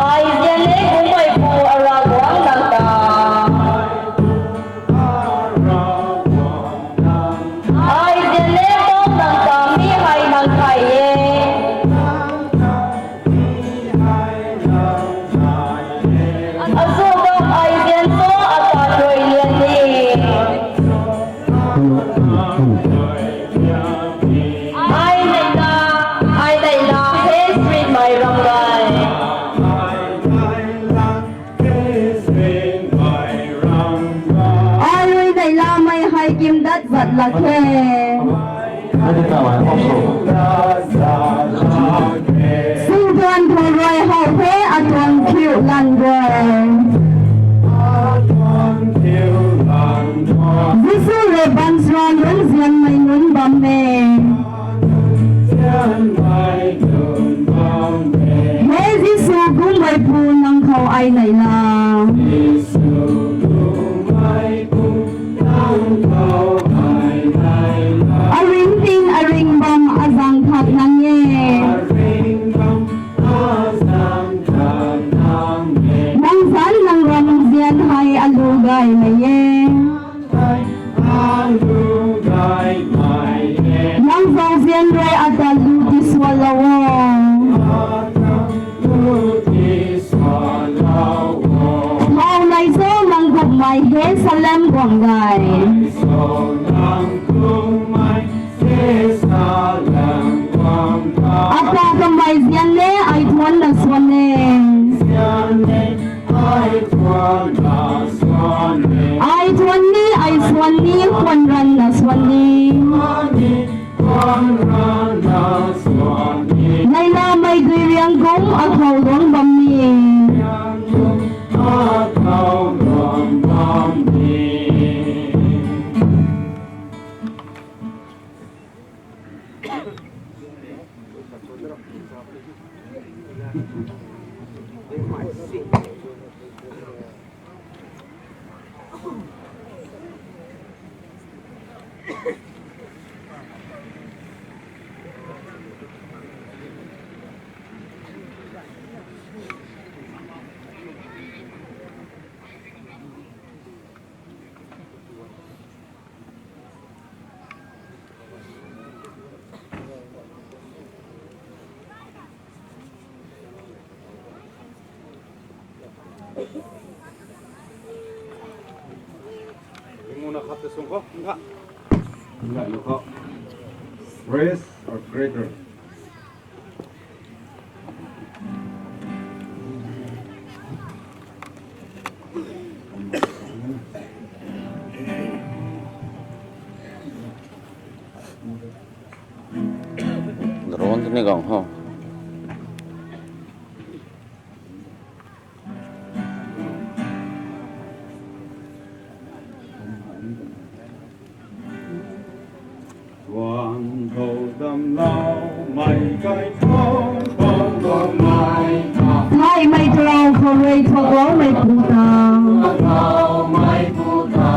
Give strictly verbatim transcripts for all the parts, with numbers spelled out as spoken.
Ai zian e Kummeipu Aravguangc nang ta. Ai zian e Pou nang ta, mi hei nang thay e. Azu dam ai zian cho ata rui lian ni. Ai nei la, ai nei la, he street mai ram gai. Ai rui nei la mei hei kim dat zat lak khe. Singtuan khou rui how the atuang thiu lan rui. Jisu rui baanchara nunc zianmei nunc bam e. He Jisu, Kummeipu nang khou ai nei la. Aring ting aring bam azang thak nang e. Nang zanc nang ram zian hei alu gaymei e. Nang zauzian rui ata lu tiswalou o. Thau nei cho nang kummei he Salem guang gay. Ata kamei zian le ai thuanc na swan e. Ai thuanc ni, ai swan ni, khwan ranna swan ni. Nei la mei dui riang kum akhou luang bam ni. Praise our Creator. Drone tini gang ho. Tuang khou damcloumei kaipouc, bam guangmei ta. Thaymei tarou khou rui thuakloumei pu ta. Thuakloumei pu ta.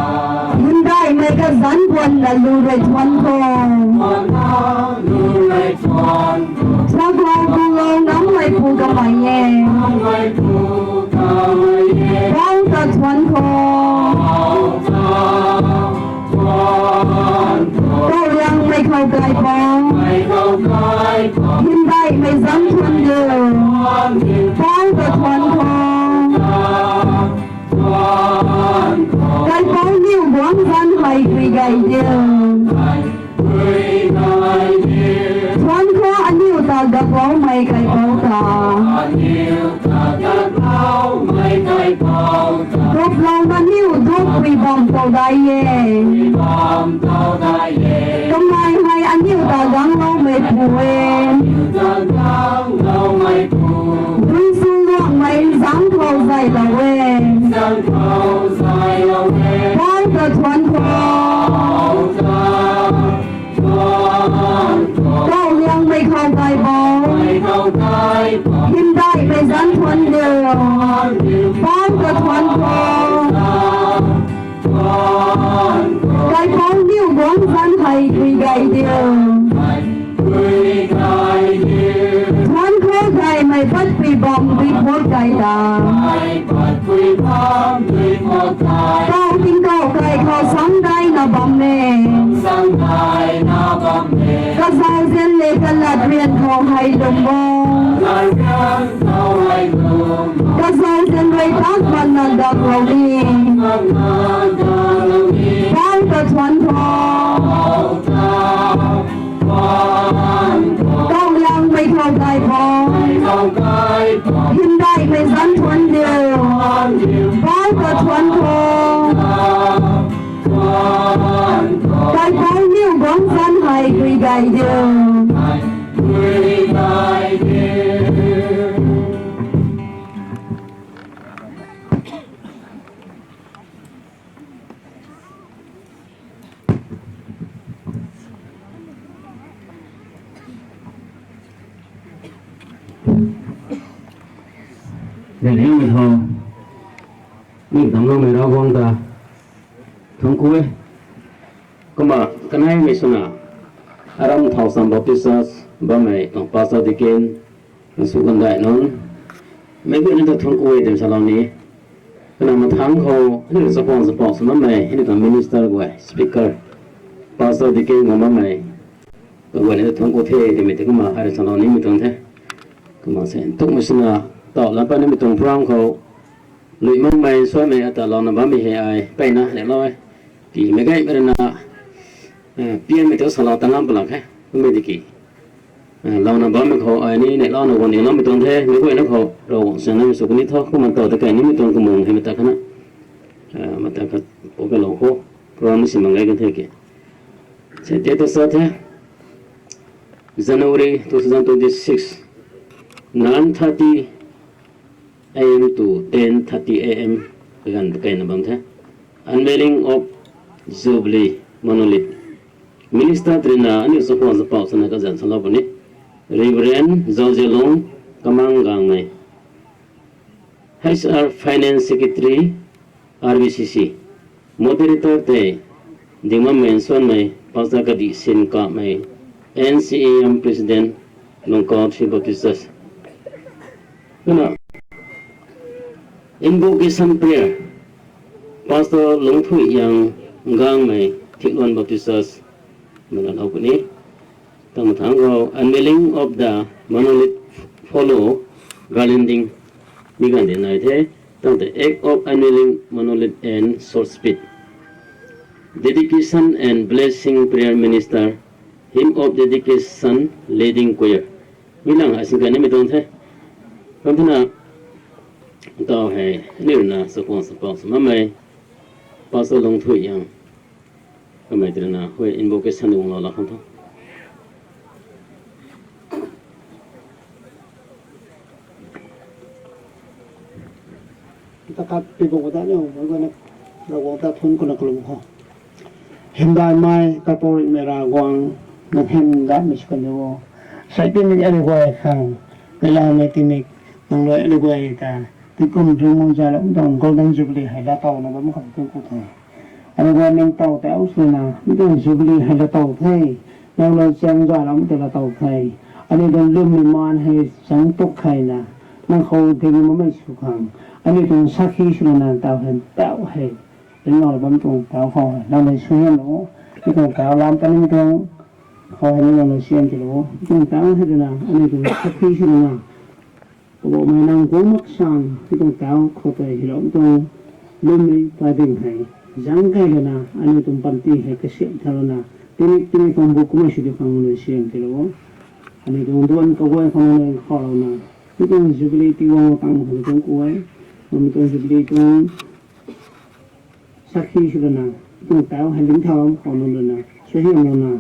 Lundaihmei kazanc guanna lu rui thuanc kho. Thuanc kho. Thuakloumei pu kamei e. Thuakloumei pu kamei e. Bang ta thuanc kho. Kau liangmei khou kaipouc. Lundaihmei zam thuanc diu. Bang ta thuanc kho. Kaipouc niw guangc zanc hei pui gay diu. Thuanc kho aniu ta gaploumei kaipouc ta. Gaplouna niu duk pui bam tow dai e. Kamei hei aniu ta gangloumei pu e. Kauhliangmei khou Daibou, Hymdaihmei Zan Thuan Diu, Pang Kathuan Pho, Kaipouc Niu Guangc Zan Hei Gui Gay Diu. Thuan khou gaymei patpui bam dui phuak kai ta. Kau tingkauh kai khou sangdaina bam e. Kazauzian le kalat rian khou hei lum o. Kazauzian rui tak manna daklou ni. Pang Kathuan Pho, Kauhliangmei khou Daibou, Hymdaihmei Zan Thuan Diu, Pang Kathuan Pho, Kaipouc Niu Guangc Zan Hei Gui Gay Diu. Daniel mei tho, mi tangloumei Ravguangc ta thuanc ku e. Kumna kaneimei swna, aram Thausam Baptist Church bammei tuang Pastor Deacon, nsu kandai nunc, meic guay ni ta thuanc ku e twna salou ni. Kumna mathangc khou hei ni chakhwang chapouc sw bammei, hei ni tuang minister guay, speaker, Pastor Deacon guang bammei, kaguay ni ta thuanc ku the twmei tei kumna hei rui salou nimei tuang the. Kumna se nthukmei swna, tau lam pat nimei tuang program khou lui makmei, suaimei ata louna bammei hei ai mpeyna neilou e. Timei gaymei rui na, pianmei tei salou ta ngam palak khe. Kummei tiki, louna bammei khou ai ni neilouna guang ni loumei tuang the, meic guayna khou Ravguangc sianna sw kani tho, kumna tau ta kai nimei tuang kamung hei mata khatna, mata khat pw kalou khou, program ni si mak gay kan the ki. Se tei ta sa the, January two thousand twenty-six, nine thirty A M to ten thirty A M kaganv ta kaina bam the. Unveiling of Jubilee Monolith. Minister tei rui na aniu chakhwang chapouc swna kazanc salou puni, Reverend Zauzialung Kamang Gangmei, H R Finance Secretary, R B C C. Moderator tei Dingmamei Nsuanmei, Pastor Kadihsin Kamei, N C A M President, Lungkau Three Baptist Church. Kumna invocation prayer, Pastor Lungthuihiang Gangmei, Thikluan Baptist Church, mei na lou puni. Tang mathangc khou unveiling of the monolith follow garlanding mi ganv di nai the. Tang tei act of unveiling monolith and short speech, dedication and blessing prayer, minister, hymn of dedication, leading choir, mi lang ai sin kai nimei tuang the. Kum thena, tau hei aniu rui na chakhwang chapouc sw makmei Pastor Lungthuihiang, kamei tei rui na hui invocation guanglou lak khang tho. Ta khat pi gu ta ni, meic guayna Ravguangc ta thuanc kuna kalum kho. Hymdaihmei kaipouc ringhmei Ravguangc, nang hymdaihmei sw kan diu o. Sei tingmik aniu guay khang, kailoumei tingmik, nang rui aniu guay ta tingkum ringu zayloumei tuang Golden Jubilee hei laatowna bam khang thuanc ku the. Aniu guay ningtow tau swna mi tuang Jubilee hei laatow the. Nang rui chaeng zayloumei ta laatow the. Aniu tuang lwmmei maan hei changc tuk kheyna, nang khou ding makmei sw khang, aniu tuang sakhi swna nang tau hei, tau hei ringlou bam tuang tau khou hei nang rui suaihiamlou. Mi tuang tau lam ta nimei tuang khou hei ni nang rui siam tilou. Mi tuang tau hei twna aniu tuang sakhi swna, Poubauhmei nang guang mak san, mi tuang tau khou tei hylou tuang lwmmei pading hei zangc key lana, aniu tuang panty hei kasiamh thau lana, tingmik tingmik tuang bu kummei sw diu khang nang rui siam tilou. Aniu tuang duan kaguay khou nang rui khaulouna, mi tuang Jubilee tiiguang tang khou tuang kuay, mi tuang Jubilee tuang sakhi sw lana, mi tuang tau hei lingthau lam khou nang rui na suaihiamlouna,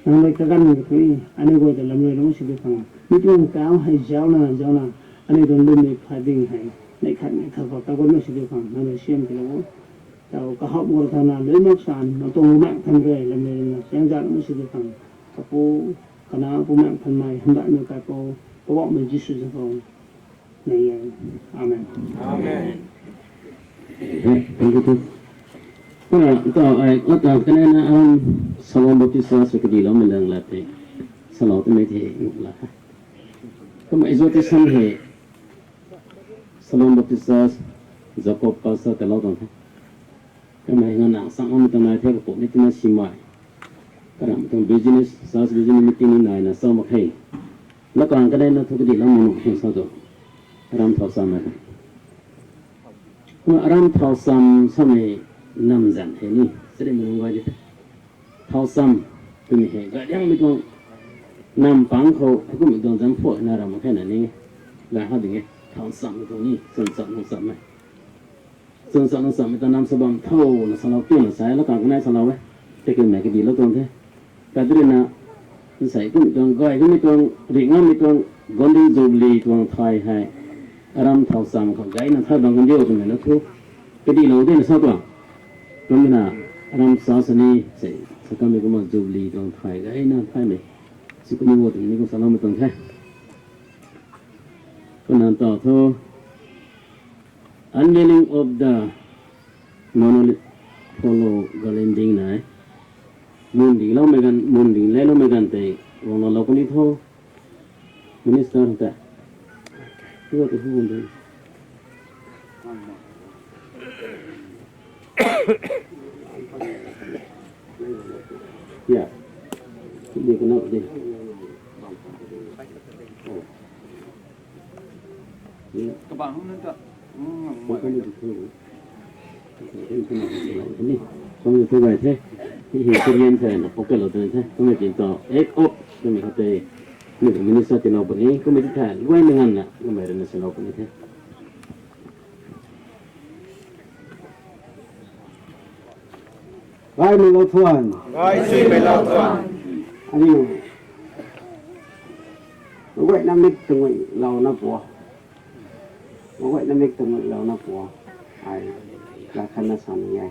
nang rui kaganv kathui aniu guay ta lam rui lung sw diu khang, mi tuang tau hei zaucna zaucna, aniu tuang lwmmei pading hei neih khat neih khat khou taguanmei sw diu khang nang rui siam tilou. Tau kahap gol thana lui mak san na tuang maek than rui lam ni na siang zan mu si di khang. Kapu, Kanac, Bumaengh Nthanmei, Huaynamei Kaipouc, Poubauhmei Jisu zanc khou nei e. Amen. Amen. Thank you too. Kumna tau ai kata kanei na aram Salom Baptist Church kadiloumei lang la te. Salou twmei the nguk la. Kumna exhortation hei Salom Baptist Church, Jacob Pastor talou tuang the. Kamei nganvna sang am tuang nai the, kapumc ni tina simei. Karam tuang business, church business meeting ni nai na sa mak khe. Lakang kanei na thu kadiloumei nuh hei sa tu. Aram thau cham e. Kumna aram thau cham samei nam zan hei ni, chari mei nunc guay di the. Thau cham twmei hei gay liangmei tuang nam pang khou, kummei tuang zam phuak na ram khe na ni, gay ha ding e. Thau cham tuang ni, chwn cham nung cham e. Chwn cham nung cham e ta nam sa bam tho na salou tuna sa e, lakang kanei salou e. Tei kanmei kadilou tuang the. Kadri na, nsei kummei tuang gay kummei tuang ri ngammei tuang Golden Jubilee tuang thay hei aram thau cham khou gayna thay bam kan diu twmei na thu kadilou di na sa tuang. Kumna aram sa sani sei sa kammei kumna Jubilee tuang thay gayna thaymei si kuni wo twmei ni kum saloumei tuang the. Kumna tau thu unveiling of the monolith, hollow garland ding nai. Mun dingloumei ganv, mun ding leloumei ganv tei guanglou lou kuni tho. Minister ta. Tio tei hu bam de. Ya. Di kana di. Kabang na ta. Kum thu gay the. Hei hei Korean the na pocket lou tw the. Kummei tin tau act of twmei khat tei, mi minister tiilou puni. Kummei ti the luaina nganvna kamei rui na salou puni the. Gaymei lou thuan. Gaysuimei lou thuan. Aniu maguayna mik tangui louna pua. Maguayna mik tangui louna pua. Ai, la khatna sa ni e.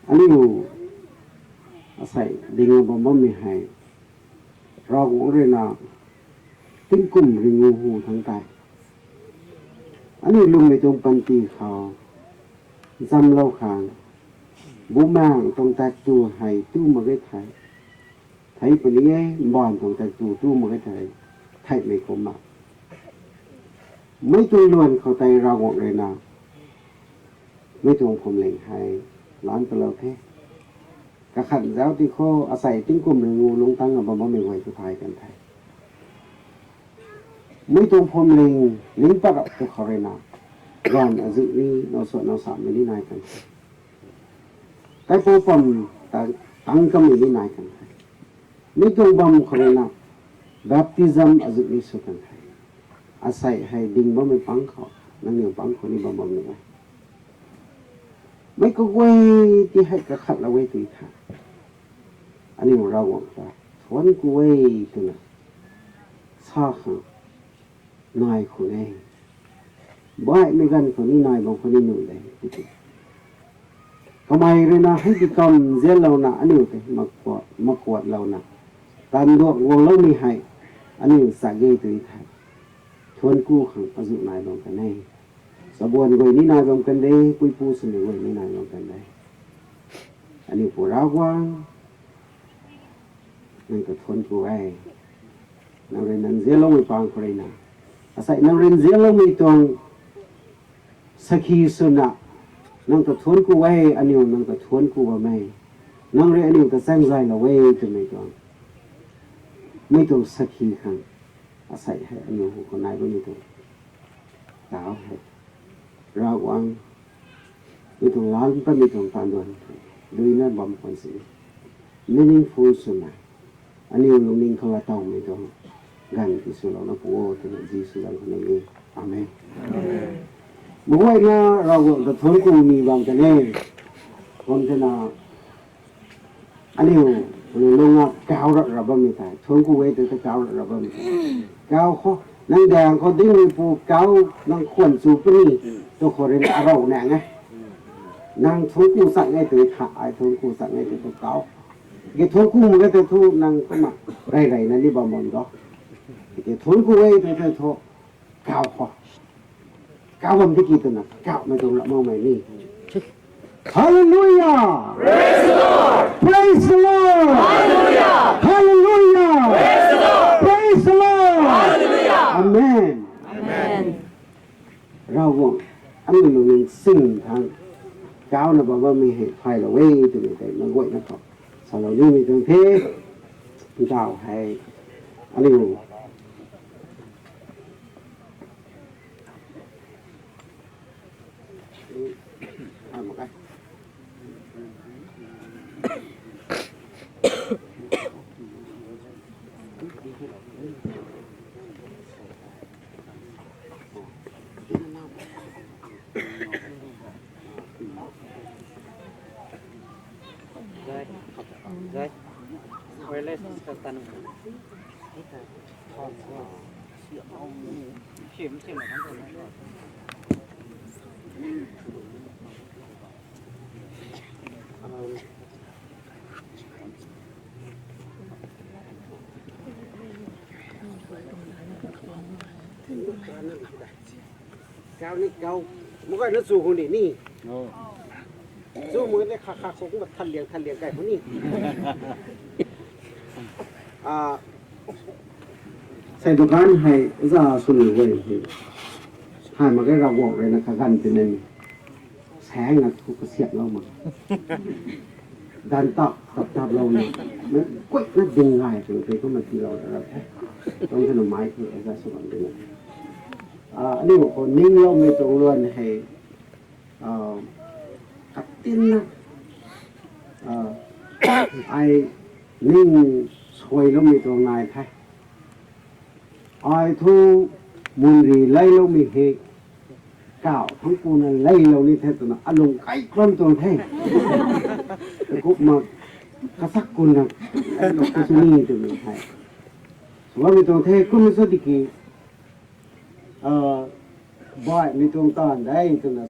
Aniu asei ding bam bammei hei Ravguangc rui na tingkum ringu hu thangc tei, aniu lwmmei tuang panty khou nchamlou khang, bumaeng tuang tak tu hei tu mak ge thei, thei puni e, mbaanv tuang tak tu tu mak ge thei, theihmei kumna mei tuang luan khou tei Ravguangc rui na mei tuang phuamling hei lan palou the. Kakhat zauc ti khou asei tingkum ringu lungc tangc na bam bammei guay tu thay kan the. Mei tuang phuamling ling pat rap tu khou rui na, gaanv azuh ni now suat now samei ni nai kan the. Kaipouc pam ta tangc kamei ni nai kan the. Mei tuang bam khou rui na baptism azuh ni sw kan the. Asei hei ding bammei pang khou, nangniw pang khou ni bam bam ni e. Mei kaguay ti hei kakhatlou e tui tha, aniu Ravguangc ta thuanc ku e twna sa khang nai khou e. Baihmei ganv khou ni nai bam khou ni nuh de tiki, kamei rui na hei ti kam nzianlouna aniu tei makuatlouna, tanduak guangloumei hei aniu sa ge tui thei, thuanc ku khang azuh nai bam kan e. Chabuan guay ni nai bam kan de, puipu swmei guay ni nai bam kan de. Aniu Pu Ravguangc, nang ta thuanc ku e. Nang rui na nzianloumei pang khou rui na, asei nang rui nzianloumei tuang sakhi swna, nang ta thuanc ku e, aniu nang ta thuanc ku bam e. Nang rui aniu ta chaengzaylou e twmei tuang, mei tuang sakhi khang asei hei aniu hu khou nai bammei tuang tau hei, Ravguangc, mei tuang lan patmei tuang tanduan duina bam khwan sini, meaningful swna, aniu lungning khou latowmei tuang ganv ti swlouna pu o twna Jisu zanc khou nei e. Amen. Maguayna Ravguangc ta thuanc ku ni bam kan e. Kum thena, aniu lungna kau rak ra bammei tei, thuanc ku e tei ta kau rak ra bammei tei, kau khou, nang daeng khou dingmeipu kau nang khwan chu puni, tu khou rui na arou naeng e. Nang thuanc ku chak ngai tei kha, ai thuanc ku chak ngai tei thu kau. Ki thuanc ku mak ge tei thu nang kumna rey reyna ni bam bam do. Ki thuanc ku e tei tei thu kau khou. Kau bam tiki twna kaumei tuang ram makmei ni. Hallelujah! Praise the Lord! Hallelujah! Praise the Lord! Amen. Amen. Ravguangc, aniu lungning sing thangc kauna bam bammei hei phaylou e twmei tei meic guayna khou salou nimei tuang the. Ntaw hei aniu Kau ni kau, mukna chu hu ni ni. Chu mukna kha kha khou kumna than liang than liang kai hu ni. A, sei dukan hei za sw ni e. Hei mak ge Ravguangc rui na kaganv ti nen. Saengna thu kasiamhlou mak. Dan tap tap taplou ni. Mei guayna ding gay twmei tei kumna tiilou ra the. Tuang thena mei thu aza sw bam dina. A, aniu khou ningloumei tuang luan hei, a, katinna, a, ai ning suailoumei tuang nai the. Ai thu mun ri leiloumei hei, kau thangc kuna leilou ni the twna alung kai khwan tuang the. Kumna kasak kuna leilou ka sw ni twmei hei sw bammei tuang the. Kumna sw tiki, a, baihmei tuang taanv de twna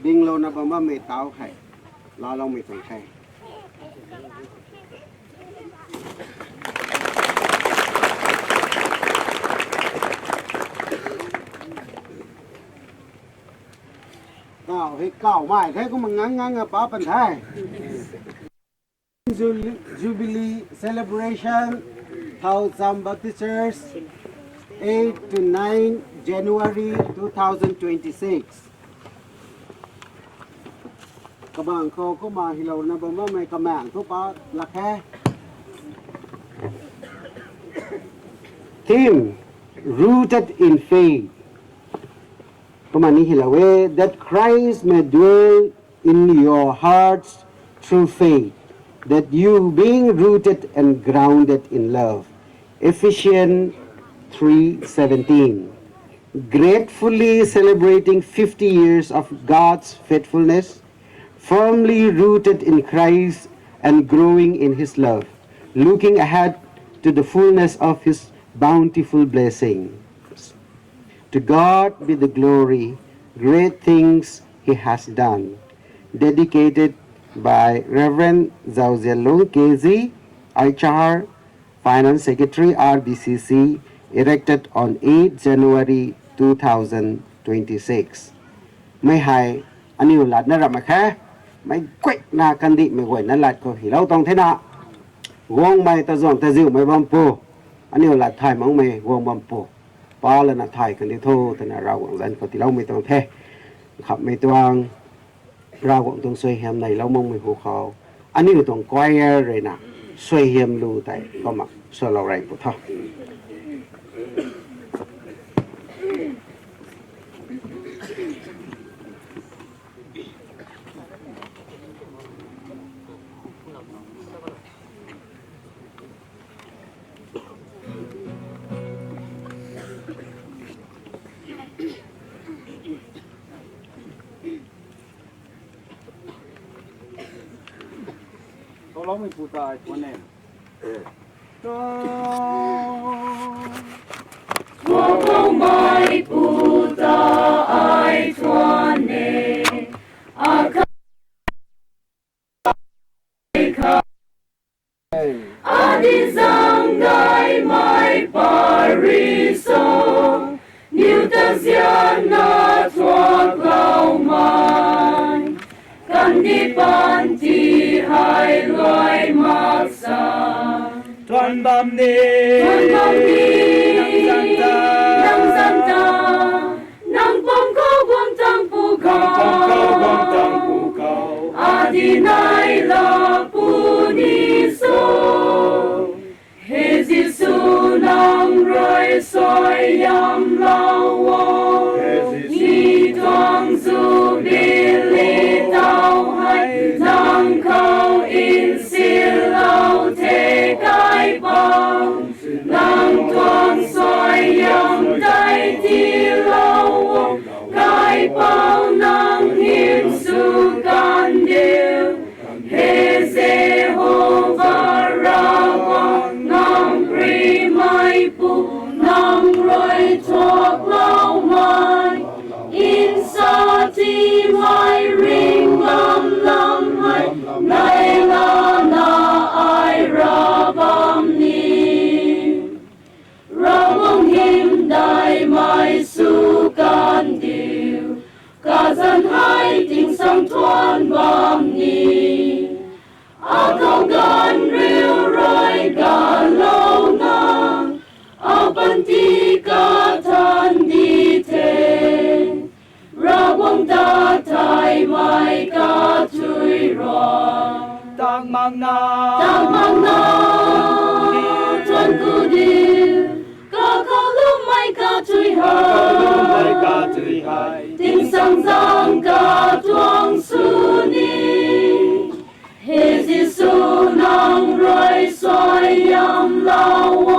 Dinglouna bam bammei tau hei laaloumei tuang the. Kau hei kau mai the, kumna ngang ngang a pa pan the. Ju-, Jubilee celebration, Thau Cham Baptist Church, eight to nine January two thousand twenty-six. Kabang khou kumna hilouna bam bammei kamang thu pa lak he. Theme, rooted in faith. Kumna ni hilou e, that Christ may dwell in your hearts through faith, that you, being rooted and grounded in love. Ephesians three seventeen. Gratefully celebrating fifty years of God's faithfulness, firmly rooted in Christ and growing in His love, looking ahead to the fullness of His bountiful blessings. To God be the glory, great things He has done. Dedicated by Reverend Zhao Zianlung K G, H R, Finance Secretary, R B C C, erected on eighth January two thousand twenty-six. Mei hei aniu latna ramh mak khe, mei guayna kandihmei guayna lat khou hilou tuang thena, guangmei tazuang taziumei bam pu, aniu lat thay makmei guang bam pu, pa lana thay kandi tho twna Ravguangc zanc khou tiiloumei tuang the. Khammei tuang Ravguangc tuang suaihiam neilou makmei hu khou, aniu tuang choir ruina suaihiam lu tei kumna swlou rey pu tho. Toloumei pu ta ai thuan e. Toloumei pu ta ai thuan e. Akai kha adi zang gaymei pariso, niw ta zianna thuakloumei, kandih panty hei luai mak sa. Thuan bam ni, thuan bam ni, nang zan ta, nang zan ta, nang pam khou guang tang pu kau, nang pam khou guang tang pu kau, adi nai la pu ni so. He Jisu, nang rui suaihiamlou o. He Jisu, mi tuang Jubilee tau hei nang khou nsilou the, Kaipouc. Nang tuang suaihiam tei tiilou o, Kaipouc, nang hym sw kandiu. He Jehova Ravguangc, nang primei pu, nang rui thuakloumei, nsa tiimei ringh bam lam hei, nai lana ai ra bam ni. Ravguangc hymdaihmei sw kandiu, kazanc hei tingsaeng thuan bam ni. Akhou ganv riu rui ganvlouna, apanty kathan di the. Ravguangc ta thaymei kathuic rui, tang makna, tang makna thuan ku diu. Kakhou lummei kathuic hei, kakhou lummei kathuic hei, tingsaeng zaeng katuang sw ni. He Jisu, nang rui suaihiamlou o.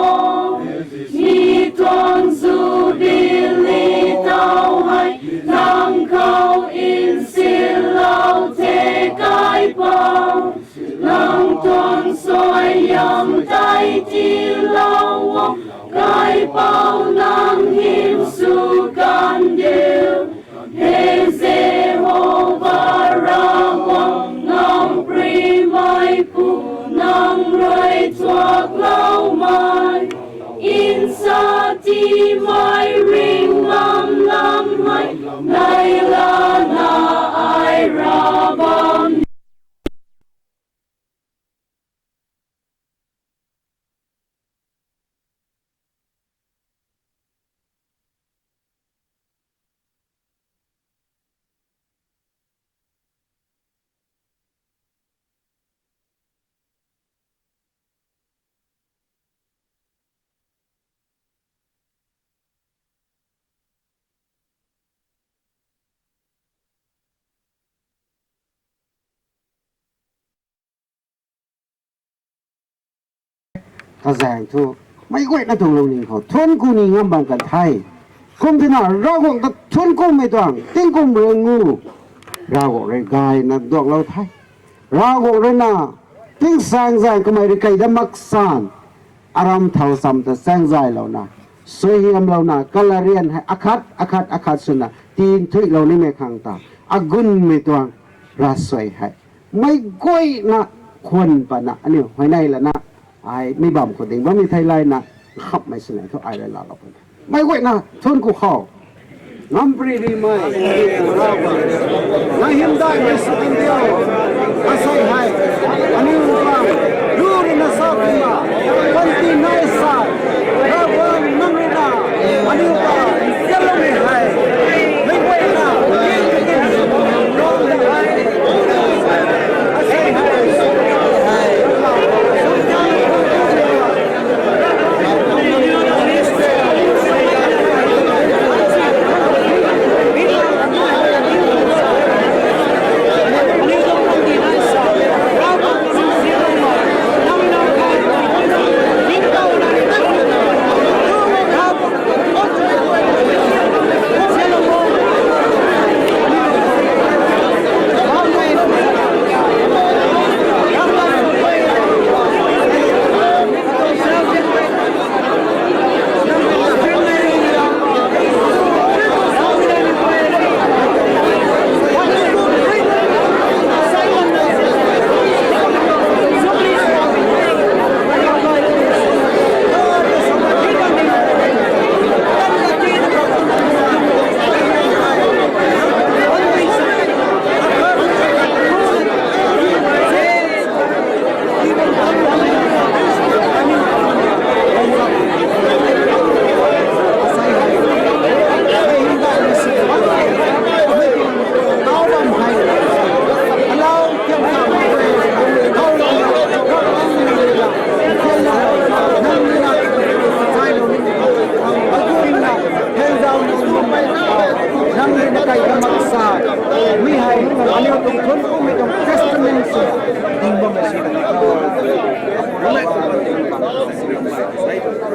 Mi tuang Jubilee tau hei nang khou nsilou the, Kaipouc. Nang tuang suaihiam tei tiilou o, Kaipouc, nang hym sw kandiu. He Jehova Loumei, nsa tiimei ringlam lammei, nai lana ai ra bam. Kazaeng thu, meic guayna tuang lungning khou thuanc ku ni ngam bam kan the. Kum tina Ravguangc ta thuanc kumei tuang tingkum rui ngu, Ravguangc rui gayna duanglou the. Ravguangc rui na tingsaengzaeng kamei rui kei dat mak san, aram thau cham ta chaengzaylouna, suaihiamlouna, kalarian hei akhat akhat akhat swna tinthuihlou nimei khang ta, agunmei tuang ravsuai hei meic guayna khwan patna aniu huayney lana, ai mi bam khou ding bammei thei layna, nkhapmei swna thu ai rui laalou puni. Meic guayna thuanc ku khou, ngampri rimei, na hymdaihmei sw kan diu. Asei hei, aniu tuang, lu rui na sa tumna, panty nai sa, Ravguangc nang rui na, aniu ta, nzianloumei hei, meic guayna, asei hei,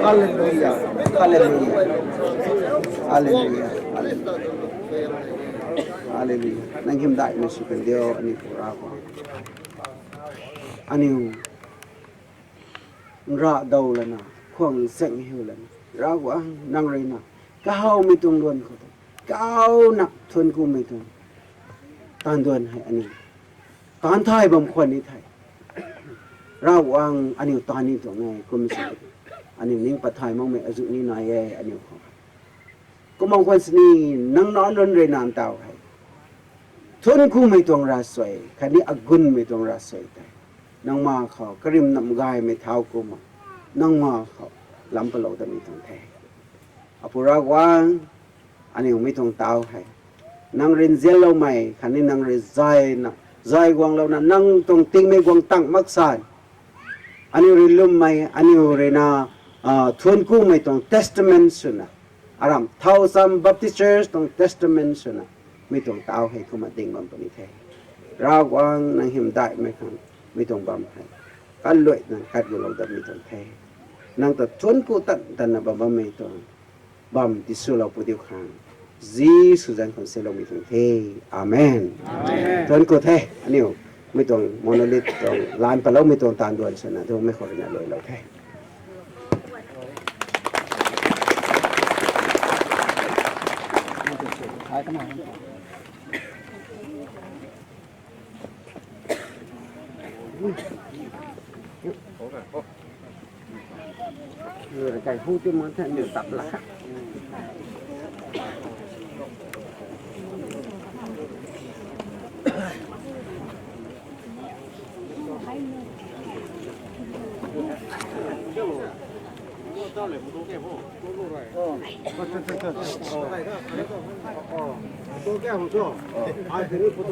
Hallelujah. Hallelujah. Hallelujah. Hallelujah. Hallelujah. Nang hymdaihmei sw kan diu, aniu Pu Ravguangc. Aniu nra dau lana, khwang zaeng hiu lana, Ravguangc nang rui na, kahawmei tuang luan khou tei, kauna thuanc kumei tuang taanv duan hei aniu taanv thay bam khwan ni the. Ravguangc aniu taanv ni tuang e, kum si, aniu ning pat thay makmei azuh ni nai e, aniu khou. Kumna khwan sini, nang nac lun rui na ntaw hei, thuanc kumei tuang ravsuai, khatni agunmei tuang ravsuai tei, nangma khou karim nam gaymei thau kumna, nangma khou lam palou datmei tuang the. Apu Ravguangc, aniu mi tuang taw hei, nang rui nzianloumei khatni nang rui zayna, zay guanglouna nang tuang tingmei guang tang mak san, aniu rui lwmmei, aniu rui na, ah, thuanc kumei tuang testament swna, aram thau cham Baptist Church tuang testament swna, mi tuang taw hei kumna ding bam puni the. Ravguangc nang hymdaihmei khang, mi tuang bam hei kaluaina kat gulou datmei tuang the. Nang ta thuanc ku tan tanna bam bammei tuang bam tiswlou pu diu khang, Jisu zanc khou siloumei tuang the. Amen. Thuanc ku the, aniu mi tuang monolith tuang lam paloumei tuang taanv duan swna thu mei khou rui na luailou the. Kai hu ti man the ni tap la kha.